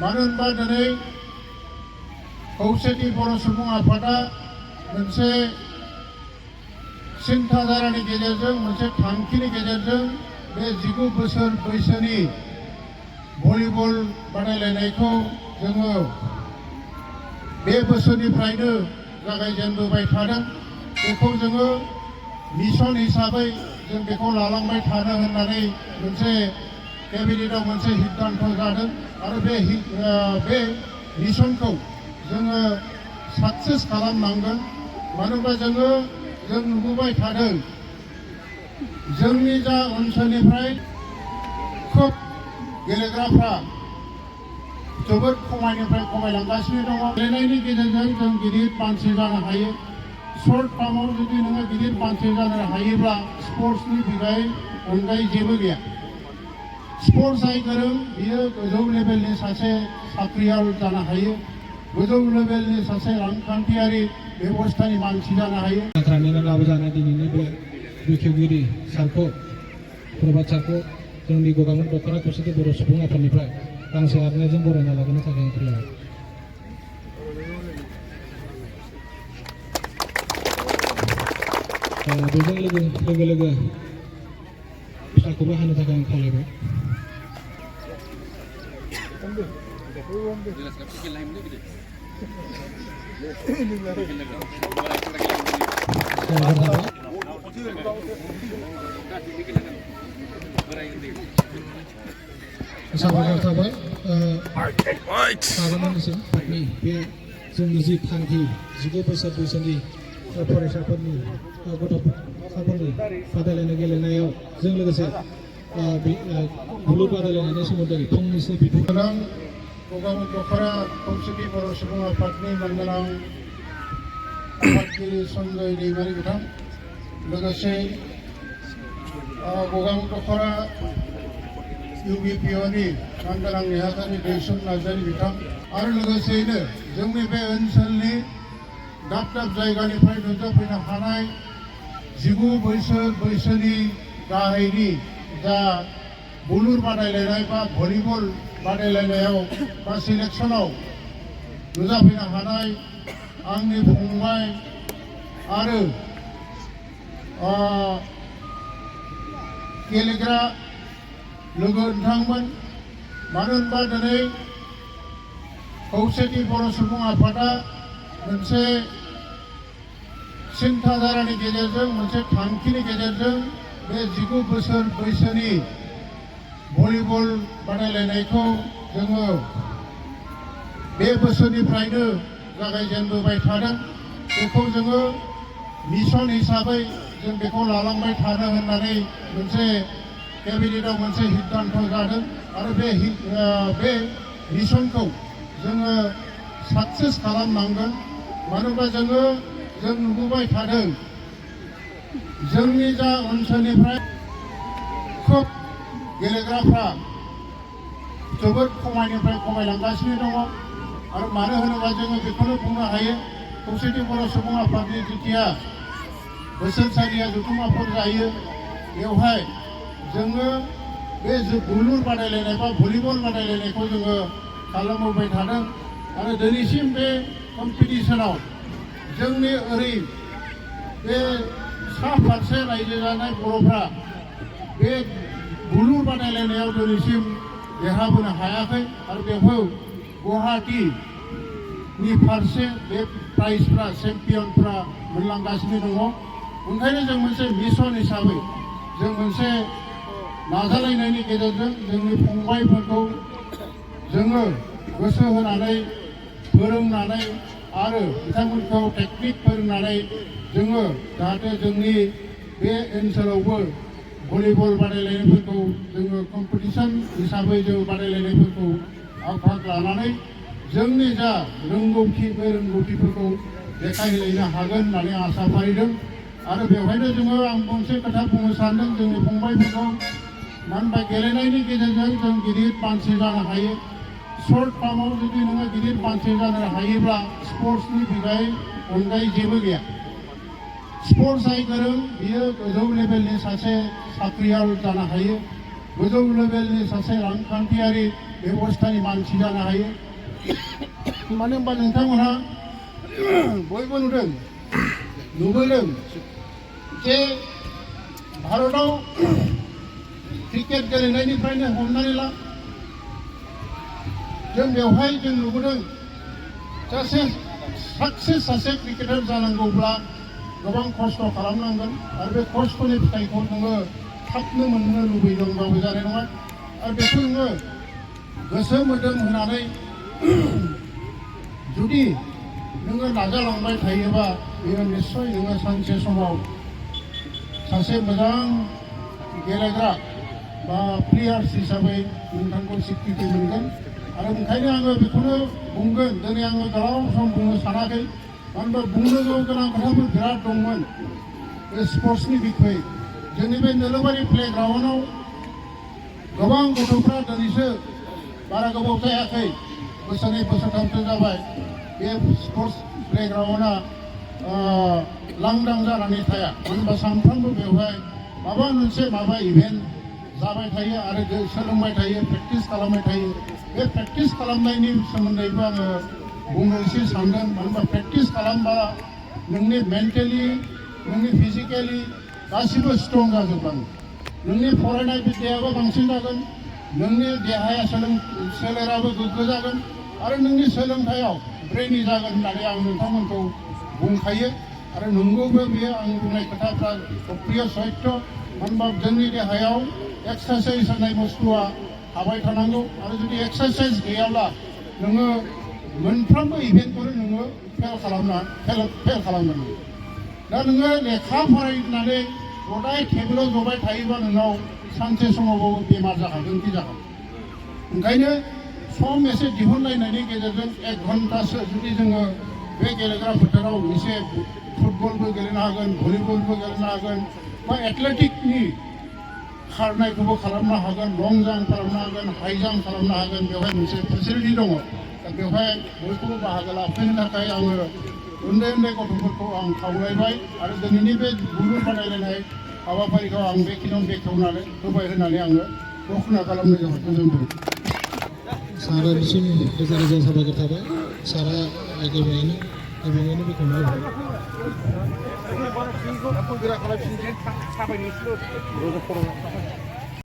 मानो होनबा दिनै खौसेथि बर' सुबुं आफादा मोनसे सिन्थाधारानि गेजेरजों मोनसे थांखिनि गेजेरजों बे 19 बोसोर बैसोनि भलिबल बादायलायनायखौ जोङो बे बोसोरनिफ्रायनो जागायजेनबोबाय थादों। बेखौ जोङो मिशन हिसाबै जों बेखौ लालांबाय थानो होननानै मोनसे केबिनेटआव मोनसे सिद्धांत जादों आरो बे मिशनखौ जोङो साक्सेस खालामनांगोन। मानो होनबा जों नुबोबाय थादों जोंनि जा ओनसोलनिफ्राय खोब गेलेग्राफ्रा जोबोद खमायलांगासिनो दङ। गेलेनायनि गेजेरजों जों गिदिर मानसि जानो हायो। शर्ट टार्माव जुदि नोङो गिदिर मानसि जानो हायोब्ला स्पर्ट्सनि अनगायै जेबो गैया। स्पर्ट्स जाय गोरों बियो गोजौ लेभेलनि सासे साख्रियाल जानो हायो, गोजौ लेभेलनि सासे रांखान्थियारि बेबस्थानि मानसि जानो हायो। जांख्रानिनो लाबोजानाय दिनैनि बे बेखेवगिरि सारखौ प्रभात सारखौ जोंनि गगामुख दख'रा खौसेथि बर' सुबुं आफादनिफ्राय गांसे आर'नाइजों बरायना लाबोनो थाखाय ओंखारलांबाय। बेजों लोगो फिसाखौबो हानो थाखाय आं खावलायबाय। साबायखर थाबाय आर'नाइनिसिम बे जोंनि जि थांखि 19 बोसोर बैसोनि फरायसाफोरनि गथ'साफोरनि बादायलायनाय गेलेनायाव जों लोगोसे बुलुर बादायलायनायनि सोमोन्दै फंनैसो बिबुंथि गगामुख दख'रा खौसेथि बर' सुबुं आफादनि मानगोनां आफादगिरि सन्जय दैमारि बिथां, लोगोसे गगामुख दख'रा UBPOनि मानगोनां नेहाथारि दैसुम नार्जारि बिथां आरो लोगोसेयैनो जोंनि बे ओनसोलनि दाब दाब जायगानिफ्राय नुजाफैनो हानाय 19 बोसोर बैसोनि गाहायनि जा बुलुर बादायलायनाय बा भलिबल बादायलायनायाव बा सिलेक्सनाव नुजाफैनो हानाय आंनि फंबाय आरो गेलेग्रा लोगो नोंथांमोन। मानो होनबा दिनै खौसेथि बर' सुबुं आफादा मोनसे सिन्थाधारानि गेजेरजों मोनसे थांखिनि गेजेरजों बे 19 बोसोर बैसोनि भलिबल बादायलायनायखौ जोङो बे बोसोरनिफ्रायनो जागायजेनबोबाय थादों। बेखौ जोङो मिशन हिसाबै जों बेखौ लालांबाय थानो होननानै मोनसे केबिनेटआव मोनसे सिद्धांत जादों आरो बे मिशनखौ जोङो साक्सेस खालामनांगोन। मानो होनबा जों नुबोबाय थादों जोंनि जा ओनसोलनिफ्राय खोब गेलेग्राफ्रा जोबोद खमायलांगासिनो दङ। आरो मानो होनोबा जोङो बेखौनो बुंनो हायो खौसेथि बर' सुबुं आफादनि जिथिया बोसोरसालिया जथुम्माफोर जायो बेवहाय जोङो बे बुलुर बादायलायनाय बा भलिबल बादायलायनायखौ जोङो खालामबोबाय थादों। आरो दिनैसिम बे कम्पिटिसनाव जोंनि ओरै बे सा फारसे रायजो जानाय बर'फ्रा बे बुलुर बादायलायनायाव दिनैसिम देरहाबोनो हायाखै। आरो बेवहाय गुवाहाटीनि फारसे बे प्राइजफ्रा चेम्पियनफ्रा मोनलांगासिनो दङ। ओंखायनो जों मोनसे मिशन हिसाबै जों मोनसे नाजालायनायनि गेजेरजों जोंनि फंबायफोरखौ जोङो गोसो होनानै फोरोंनानै आरो बिथांमोनखौ टेकनिक फोरोंनानै जोङो जाहाथे जोंनि बे ओनसोलावबो भलिबल बादायलायनायफोरखौ जोङो कम्पिटिसन हिसाबै जों बादायलायनायफोरखौ भाग लानानै जोंनि जा रोंगौथि बे रोंगौथिफोरखौ देखायहैनो हागोन होननानै आसा फारिदों। आरो बेवहायनो जोङो आं मोनसे खोथा बुंनो सानदों जोंनि फंबायफोरखौ, मानो होनबा गेलेनायनि गेजेरजों जों गिदिर मानसि जानो हायो। शर्ट टार्माव जुदि नोङो गिदिर मानसि जानो हायोब्ला स्पर्ट्सनि अनगायै जेबो गैया। स्पर्ट्स जाय गोरों बियो गोजौ लेभेलनि सासे साख्रियाल जानो हायो, गोजौ लेभेलनि सासे रांखान्थियारि बेबस्थानि मानसि जानो हायो मानो होनबा नोंथांमोनहा बयबो नुबोदों जे भारताव क्रिकेट गेलेनायनिफ्रायनो हमनानै ला जों बेवहाय जों नुबोदों सासे क्रिकेटार जानांगौब्ला गोबां खस्थ' खालामनांगोन आरो बे खस्थ'नि फिथाइखौ नोङो थाबनो मोननो लुबैदोंबाबो जानाय नङा आरो बेखौ नोङो गोसो मोदोम होनानै जुदि नोङो नाजालांबाय थायोबा बेयो निस्सय नोङो सानसे समाव सासे मोजां गेलेग्रा बा प्लेयार्स हिसाबै नोंथांखौ सिक्रिटि मोनगोन आरो ओंखायनो आङो बेखौनो बुंगोन दिनै आङो गोलाव सम बुंनो सानाखै मानो होनबा बुंनो गोनां खोथाफोर बिराद दंमोन बे स्पर्ट्सनि बिखय जोंनि बे नोलोबारि प्लेग्राउन्डआव गोबां गथ'फ्रा दिनैसो बारा गोबाव जायाखै बोसोरनै बोसोरथामसो जाबाय बे स्पर्ट्स प्लेग्राउन्डआ लांदां जानानै थाया मानो होनबा सानफ्रोमबो बेवहाय माबा इभेन्ट जाबाय थायो आरो सोलोंबाय थायो प्रेक्टिस खालामबाय थायो बे प्रेक्टिस खालामनायनि सोमोन्दैबो आङो बुंनो एसे सानदों मानो होनबा प्रेक्टिस खालामबा नोंनि मेन्टेलि नोंनि फिजिकेलि गासिबो स्ट्रं जाजोबलाङो नोंनि फरायनाय बिद्यायाबो बांसिन जागोन नोंनि देहाया सोलेराबो गोग्गो जागोन आरो नोंनि सोलोंथायाव ब्रेनि जागोन होननानै आं नोंथांमोनखौ बुंखायो आरो नंगौबो बेयो आं बुंनाय खोथाफ्रा प्रिय सैथ्य मानो होनबा जोंनि देहायाव एक्सारसाइज होननाय बुस्थुआ हाबाय थानांगौ आरो जुदि एक्सारसाइज गैयाब्ला नोङो मोनफ्रोमबो इभेन्टखौनो नोङो फेल खालामगोन दा नोङो लेखा फरायनानै गदाय टेबोलाव जबाय थायोबा नोंनाव सानसे समावबाबो बेमार जाखागोन कि जागोन ओंखायनो सम एसे दिहुनलायनायनि गेजेरजों 1 घन्टासो जुदि जोङो बे गेलेग्रा फोथाराव एसे फुटबलबो गेलेनो हागोन भलिबलबो गेलेनो हागोन बा एथलेटिकनि खारनायखौबो खालामनो हागोन लं जाम्प खालामनो हागोन हाइ जाम्प खालामनो हागोन बेवहाय मोनसे फेसिलिटि दङ दा बेवहाय बयखौबो बाहागो लाफैनो थाखाय आङो उन्दै गथ'फोरखौ आं खावलायबाय आरो दिनैनि बे बुलुर बादायलायनाय हाबाफारिखौ आं बेखिनियावनो बेखेवनानै होबाय होननानै आङो घोषणा खालामनाय जाबाय गोजोन्थों सारनिसिम रोजा रोजा साबायखर थाबाय सारा गोबाङैनो बेखेवना होबाय